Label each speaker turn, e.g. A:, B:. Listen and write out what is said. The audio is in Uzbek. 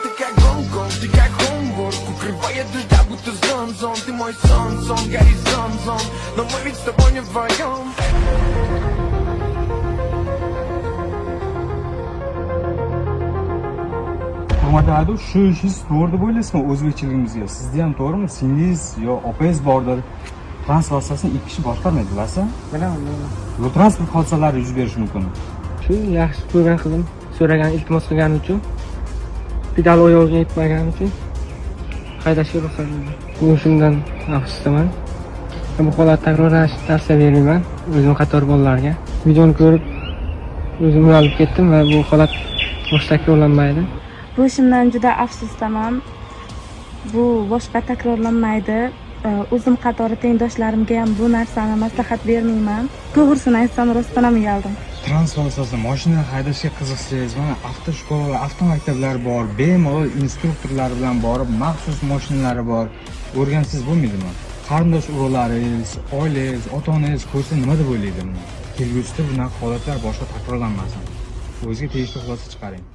A: Ты как Гонконг, ты как Хоумворк. Укрывает дождя, будто зон, зон. Ты мой сон, сон, горизонт, зон. Но мы ведь с тобой не вдвоем.
B: Hurmatli haydovchi, shu ishingiz to'g'ri deb o'ylaysizmi o'zbekchiligimizga? Sizni ham to'g'rimi? Singlingiz yo opangiz bordir. Transport vositasini ikki kishi boshqarmaydi, bilasizmi?
C: Bilaman, bilaman.
B: Yo'l transport hodisalari yuz berishi mumkin.
C: Shu yaxshi ko'rgan qizim so'ragan, iltimos qilgani uchun, pedal oyog'iga yetmagani uchun haydashga ruxsat berdi. Bu shundan afsusdaman. Bu holat takrorlanishini tavsiya bermayman o'zim qator bolalarga. Videoni ko'rib o'zim uyalib ketdim va bu holat boshqa takrorlanmaydi.
D: Bu ishimdan juda afsusdaman. Bu boshqa takrorlanmaydi. O'zim qatori tengdoshlarimga ham bu narsani maslahat bermayman. To'g'risini aytsam, rostdan ham uyaldim.
B: Transport vositasini, mashina haydashga qiziqsangiz, mana avtoshkolalar, avtomaktablar bor, bemalol instruktorlar bilan borib, maxsus mashinalari bor. O'rgansangiz bo'lmaydimi? Qarindosh urug'laringiz, oilangiz, ota-onangiz ko'rsa nima deb o'ylaydi buni? Kelgusida bunaqa holatlar boshqa takrorlanmasin. O'zingizga tegishli xulosa chiqaring.